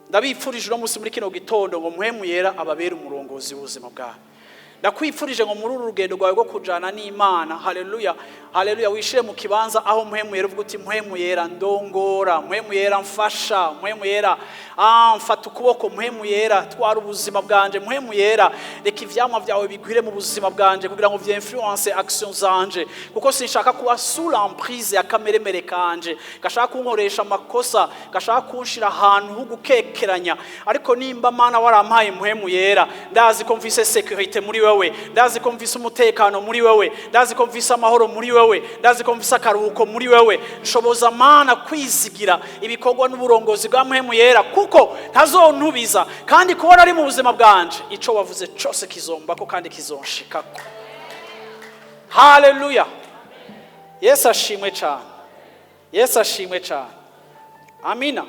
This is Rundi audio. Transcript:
Ndabipfurije uno munsi muri kino gitondo ngo Mpwemu Yera ababere umurongozi w'ubuzima bwawe. Ndakwifurije ngo muri uru rugendo rwawe rwo kujana n'Imana, haleluya, haleluya, wishire mu kibanza aho Mpwemu Yera uvuga uti: "Mpwemu Yera, ndongora. Mpwemu Yera, mfasha. Mpwemu Yera, mfata ukuboko. Mpwemu Yera, twara ubuzima bwanje. Mpwemu Yera, reka ivyamwa vyawe bigwire mu buzima bwanje kugira ngo vyinfluence action zanje, kuko sinshaka kuba sous l'emprise ya kameremere kanje gashaka kunkoresha amakosa, gashaka kunshira ahantu ho gukekeranya. Ariko nimba Mana warampaye Mpwemu Yera, ndazi ko mfise sécurité muri wewe, ndazi ko mfise umutekano muri wewe, ndazi ko mfise amahoro muri wewe, ndazi ko mfise akaruhuko muri wewe. Nshoboza, Mana, kwizigira ibikorwa n'uburongozi bwa Mpwemu Yera, kuko ntazontubiza, kandi kubona ari mu buzima bwanje, ico wavuze cose kizombako kandi kizonshikako." Haleluya! Yesu ashimwe cyane, Yesu ashimwe cyane. Amina.